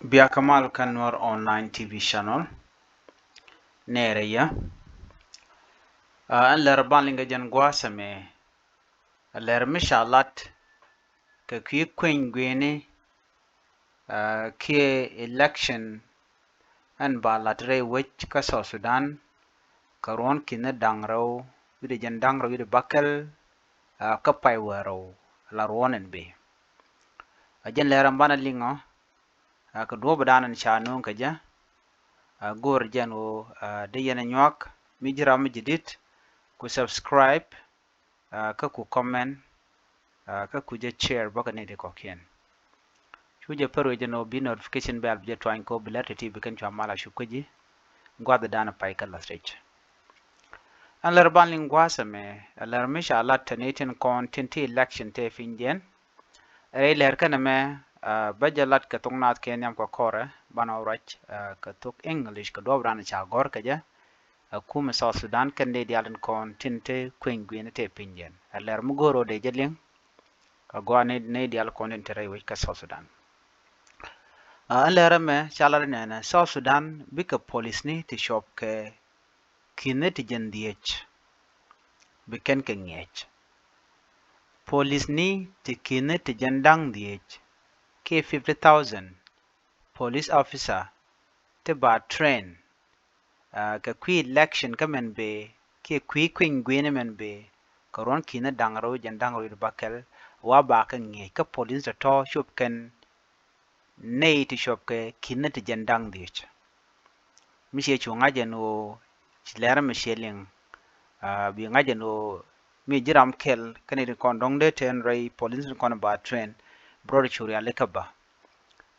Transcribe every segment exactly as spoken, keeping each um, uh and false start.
Bia kä mal kä Nuer Online T V channel. Nɛɛrɛ yɛ. Aa, ɛn lɛr ban liŋ kɛ jɛn gua̱a̱th ɛmɛ. Ɛ lɛr mi ca lat kɛ kui̱ kueny gui̱ni, aa, kiɛ election ɛn ba lat rɛy wec kä South Sudan kɛ ruɔ̱n ki̱ni da̱ŋ rɛw wi̱cdɛ jiɛn da̱ŋ rɛw wi̱cdɛ bäkɛl, aa, kä pay wäl rɛw la ruɔ̱n ɛn bëë. Ɛ jɛn lɛr ɛn banɛ liŋɔ, aa, kɛ duɔ̱ɔ̱p dan ɛn ca nööŋ kɛ jɛ. Aa, go̱o̱r jɛn ɣöö, aa, dee yɛn ɛ nyuak mi ji̱ ram mi ji̱ di̱t ku subscribe, aa, kä ku comment, aa, kä ku jɛ share bä kɛ nɛy ti kɔ̱kiɛn. Cu jɛ pär wec jɛn ɣöö bi notification bell bi jɛ tuany kɛ ɣöö bi lɛr ti̱ti̱ bi kɛn cua mal a cup kä ji̱ gua̱th dan pay kä lath rɛc. Ɛn lɛr ban liŋ gua̱a̱th ɛmɛ, ɛ lɛr mi ca lat te nɛy tin kɔn tin ti election te pinydiɛn. Rɛy lɛr kɛn ɛmɛ, aa, bä jɛ lat kɛ thok naath kɛ nhiam kɛ kɔrɛ banɛ wä ruac, aa, kɛ thok English kɛ duɔ̱ɔ̱p dan ca gɔ̱r kɛ jɛ. Aa, kumɛ South Sudan kɛn dee diaal tin kɔn tin te kueny gui̱ni te pinydiɛn. Ɛ lɛr mi go̱o̱r ɣöö dee jɛ liŋ kɛ gua̱a̱th ni, ni diaal kɔn tin te rɛy wec kä South Sudan. Aa, ɛn lɛr ɛmɛ ca lat nɛnɛ South Sudan bikɛ polisni ti cuɔp kɛ ki̱ni ti jiɛn dhieec bi kɛn kɛ ŋiɛc. Polisni ti ki̱ni ti jiɛn da̱ŋ dhieec kiɛ fifty thousand police officer ti ba train, aa, kɛ kui̱ election kä mɛn bëë kiɛ kui̱ kueny gui̱ni mɛn bëë kɛ ruɔ̱n ki̱ni da̱ŋ rɛw jiɛn da̱ŋ rɛw wi̱cdɛ bäkɛl wa ba kɛ ŋiɛc kä polisni tɔ̱tɔ̱ cuɔp kɛn nɛy ti cuɔp kɛ ki̱ni ti jiɛn da̱ŋ dhieec. Mi ciɛ cu ŋa̱c ɛn ɣöö ci lɛr mi ciɛ liŋ, aa, bi ŋa̱c ɛn ɣöö mi ji̱ ram kɛl kɛn i̱ tin kɔn dɔ̱ŋ dee te ɛn rɛy polisni tin kɔn ba train bi rɔ cu rialikä bä.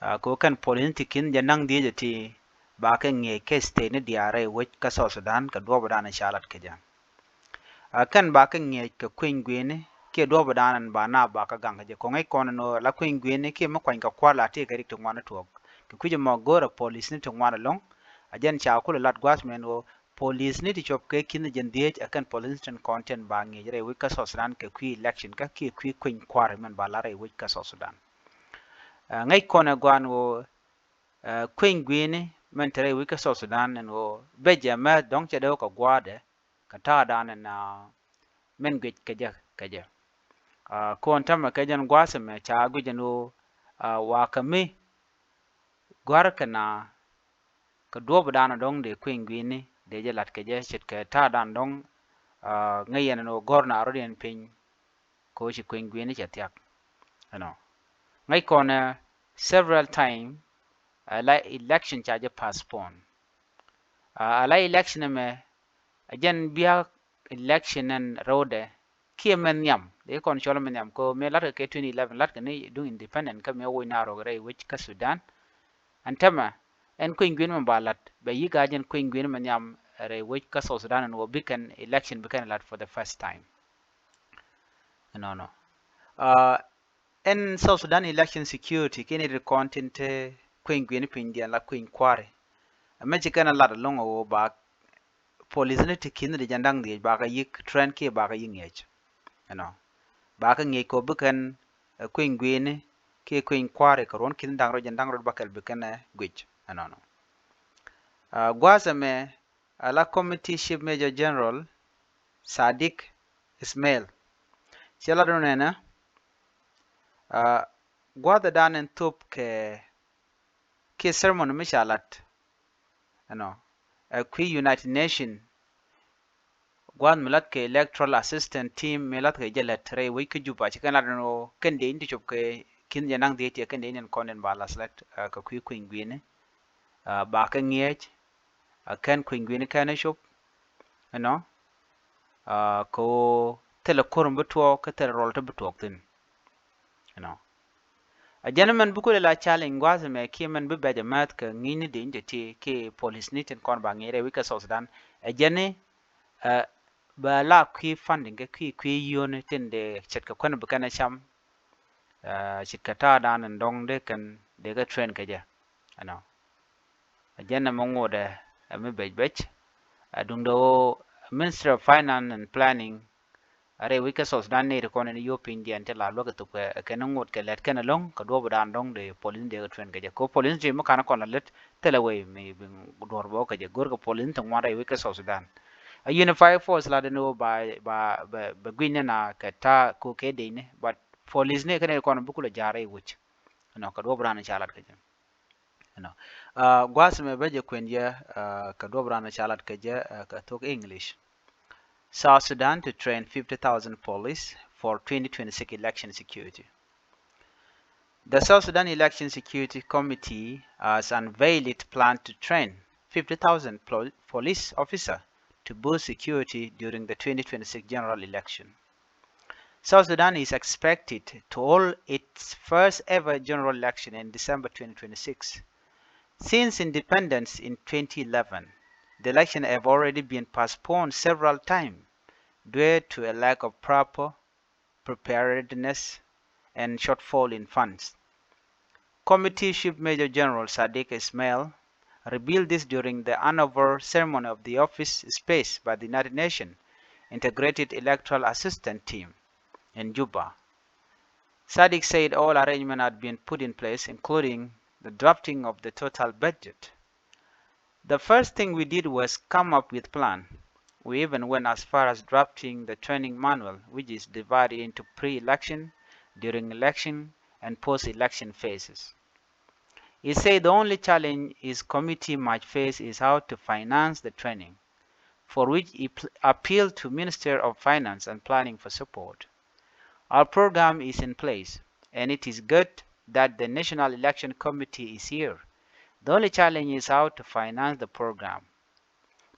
Aa, kɛ ɣöö kɛn polisni ti ki̱ni jiɛn da̱ŋ dhieec ɛ ti ba kɛ ŋiɛc kɛ state ni diaal rɛy wec kä South Sudan kɛ duɔ̱ɔ̱p dan ca lat kɛ jɛ. Aa, kɛn ba kɛ ŋiɛc kɛ kueny gui̱ni kiɛ duɔ̱ɔ̱p dan ɛn ba na ba kɛ gaŋ kɛ jɛ. Kɔŋ i̱ kɔn ɛn ɣöö la kueny gui̱ni kiɛ mi kuany kɛ kua̱r la tëë kɛ rik ti ŋuan ni tuɔɔk. Kɛ kui̱c ɛmɔ go̱o̱rɛ polisni ti ŋuan ɛlɔ̱ŋ. Ɛ jɛn ca kulɛ lat gua̱a̱th mɛn ɣöö polisni ti cuɔp kɛ ki̱ni jiɛn dhieec ɛ kɛn polisni tin kɔn tin ba ŋiɛc rɛy wec kä South Sudan kɛ kui̱ election kä kiɛ kui̱ kueny kua̱r mɛn ba la rɛy wec kä South Sudan. Aa, ŋäc kɔn ɛ gua̱a̱n ɣöö, aa, kueny gui̱ni mɛn te rɛy wec kä South Sudan ɛn ɣöö bɛ jɛ mɛ dɔ̱ŋ cɛ dee wä kɛ gua̱a̱dɛ kɛ ta̱a̱ dan ɛn, aa, mɛn guic kɛ jɛ kɛ jɛ. Aa, kɔn tämɛ kɛ jɛn gua̱a̱th ɛmɛ ca guic ɛn ɣöö, aa, wa kɛ mi gua̱r kɛ na kɛ duɔ̱ɔ̱p dan dɔ̱ŋ dee kueny gui̱ni dee jɛ lat kɛ jɛ ce̱tkɛ ta̱a̱ dan dɔ̱ŋ, aa, ŋäc yɛn ɛn ɣöö gɔ̱r na rɔ̱diɛn piny kɛ ɣöö ci kueny gui̱ni cɛ thia̱k. Ɛnɔ. Ŋäc kɔn ɛ several time, aa, la election ca jɛ postpone. Aa, la election ɛmɛ ɛ jɛn bia election ɛn rɛwdɛ kiɛ mɛ nhiam, dee kɔn cɔl mɛ nhiam kɛ ɣöö mëë latkɛ kɛ twenty eleven latkɛ ni duŋ independent kä mëë woc na rɔk rɛy wec kä Sudan. Ɛn tämɛ ɛn kueny gui̱ni mɛ ba lat bɛ yi̱k a jɛn kueny gui̱ni mɛ nhiam rɛy wec kä South Sudan ɛn ɣöö bi kɛn election bi kɛn lat for the first time. Ɛnɔnɔ. Aa, ɛn South Sudan election security kiɛ ni ti kɔn tin te kueny gui̱ni pinydiɛn la kueny kua̱ri. Ɛmɛ ci kɛn a lat ɛlɔ̱ŋ ɛ ɣöö ba polisni ti ki̱ni ti jiɛn da̱ŋ dhieec ba kɛ yi̱k train kiɛ ba kɛ yi̱k ŋiɛc. Ɛnɔ. Ba kɛ ŋiɛc kɛ ɣöö bi kɛn, aa, kueny gui̱ni kiɛ kueny kua̱ri kɛ ruɔ̱n ki̱ni da̱ŋ rɛw jiɛn da̱ŋ rɛw bäkɛl bi kɛn ɛ guic. Ɛnɔnɔ. Aa, gua̱a̱th ɛmɛ, aa, la Committee Chief Major General Sadiq Ismail. Cɛ lat ɛnɔ nɛnɛ, aa, gua̱a̱th ɛ dan ɛn thop kɛ kiɛ ceremony mi ca lat. Ɛnɔ. Ɛ kui̱ United Nation gua̱a̱th mi lath kɛ electoral assistance team mi lath kɛ jɛ lät rɛy wec kä Juba ci kɛn lat ɛn ɣöö kɛn dee in ti cop kɛ ki̱n jɛ naŋ dhiec tiɛ kɛn dee in ɛn kɔn in ba lath lät, aa, kɛ kui̱ kueny gui̱ni, aa, ba kɛ ŋiɛc, aa, kɛn kueny gui̱ni kɛn ɛ cop. Ɛnɔ. Aa, kɛ ɣöö thilɛ ko̱r mi bi tuɔɔk kä thilɛ rɔl ti bi tuɔɔk thi̱n. Ɛnɔ. Ɛ jɛn mɛn bi kulɛ la challenge gua̱a̱th ɛmɛ kiɛ mɛn bi bɛc ɛ määth kɛ ŋi̱i̱cni dee in te ti kiɛ polisni tin kɔn ba ŋi̱i̱c rɛy wec kä South Sudan. Ɛ jɛn i̱, aa, bɛ la kui̱ funding kɛ kui̱ kui̱ yio̱o̱ni tin dee ce̱tkɛ kuän bi kɛn ɛ cam. Aa, ce̱tkɛ ta̱a̱ dan in dɔ̱ŋ dee kɛn dee kɛ train kɛ jɛ. Ɛnɔ. Ɛ jɛn ɛmɛ ŋotdɛ ɛ mi bec bec. Aa, duundɛ ɣöö Ministry of Finance and Planning, A rɛy wec kä South Sudan nɛy ti kɔn in yop piny diɛn ti la luäk ithop kɛ kɛn ŋot kɛ lɛt kɛn ɛlɔ̱ŋ kɛ duɔ̱ɔ̱p dan dɔ̱ŋ di police dee kɛ train kɛ jɛ. Kɛ police ti mi kan kɔn la lät thilɛ wee mi bi duɔ̱ɔ̱r bä kɛ jɛ go̱r kɛ police ti ŋuan rɛy wec kä South Sudan. A unified force la den wä ba ba bɛ gui̱ny ni na kɛ ta̱a̱ ko kɛ dec ni, but police ni kɛn kɔn bi kulɛ ja̱a̱r rɛy wec. Ɛnɔ kɛ duɔ̱ɔ̱p dan ca lat kɛ jɛ. Ɛnɔ gua̱a̱th mɛ bä jɛ kuɛn jɛ kɛ duɔ̱ɔ̱p dan ca lat kɛ jɛ kɛ thok English. South Sudan to train fifty thousand police for twenty twenty-six election security. The South Sudan Election Security Committee has unveiled its plan to train fifty thousand pol- police officers to boost security during the twenty twenty-six general election. South Sudan is expected to hold its first ever general election in December twenty twenty-six. Since independence in twenty eleven, the election have already been postponed several times due to a lack of proper preparedness and shortfall in funds. Committee Chief Major General Sadiq Ismail revealed this during the handover ceremony of the office space by the United Nations Integrated Electoral Assistance Team in Juba. Sadiq said all arrangements had been put in place, including the drafting of the total budget. The first thing we did was come up with plan. We even went as far as drafting the training manual, which is divided into pre-election, during election, and post-election phases. He said the only challenge his committee might face is how to finance the training, for which he pl- appealed to Minister of Finance and Planning for support. Our program is in place, and it is good that the National Election Committee is here. The only challenge is how to finance the program.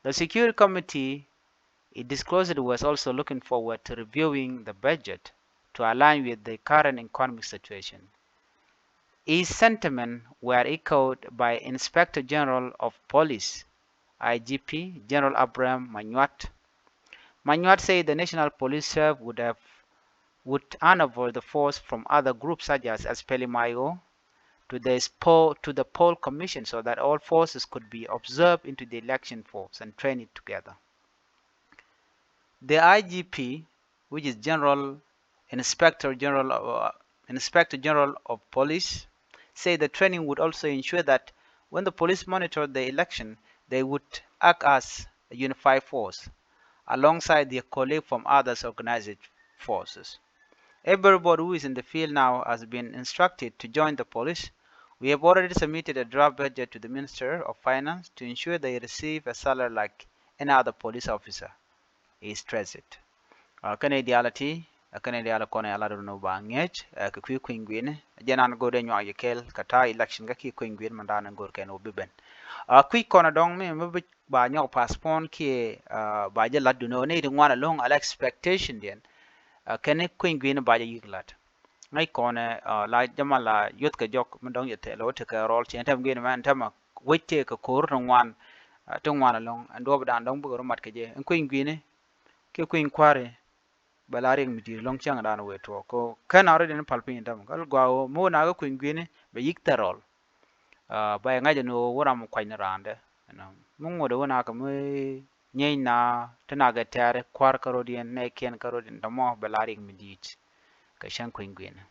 The Security Committee, it disclosed, was also looking forward to reviewing the budget to align with the current economic situation. His sentiments were echoed by Inspector General of Police, I G P, General Abraham Manyuat. Manyuat said the National Police Service would have would hand over the force from other groups such as S P L M I O to the, to the poll commission so that all forces could be absorbed into the election force and train it together. The I G P, which is General Inspector General, uh, Inspector General of Police, said the training would also ensure that when the police monitor the election, they would act as a unified force alongside their colleagues from other organized forces. Everybody who is in the field now has been instructed to join the police. We have already submitted a draft budget to the Minister of Finance to ensure they receive a salary like any other police officer, he stressed. Kɛn i̱ diaal a ti, kɛn i̱ diaal a kɔn i̱ a lat run ba ŋi̱eec kɛ kui̱ kui̱ny gui̱ni. Jɛn an go̱o̱r dee nyuak yɛ kɛɛl kɛ ta̱a̱ election kä kiɛ kui̱ny gui̱ni mɛn da̱a̱n in go̱o̱r kɛn wä bi ben. Kui̱ kɔn a dɔ̱ŋ mi mi bi ba nyɔk postpone kiɛ ba jɛ lat duni ni ti ŋuan a lo̱ŋ ala expectation diɛn. Kɛn kui̱ny gui̱ni ba jɛ yik lat. Ŋäc kɔnɛ la jama la yuth kɛ jɔk mi dɔ̱ŋ yɛ thɛl wä tekɛ rɔl cɛ tɛm gui̱ni mɛn tɛmɛ wec tëë kɛ ko̱r ti ŋuan. Ti ŋuan a lo̱ŋ ɛn duɔp dan dɔ̱ŋ bikɛ rɔ mat kɛ jɛ ɛn kui̱ny gui̱ni kiɛ kui̱ny kua̱ri. Bɛ la riɛk mi di̱i̱t lɔ̱ŋ cäŋ dan wëë tuɔɔk kɛ kɛn a rɔ diɛn pal piny däm kä gɔaa ɣöö mi wä na kä kui̱ny gui̱ni bɛ yik thɛr rɔl. Bɛ ŋa̱c ɛn ɣöö wä ram kuany ni raandɛ. Mi ŋot ɛ wä na kɛ mi nyieeny na ti na kɛ tɛ̈ri kua̱r kä rɔ diɛn nɛ kiɛn kä rɔ diɛn dämɔ bɛ la riɛk mi di̱i̱t. Kɛ cäŋ kui̱ny gui̱ni.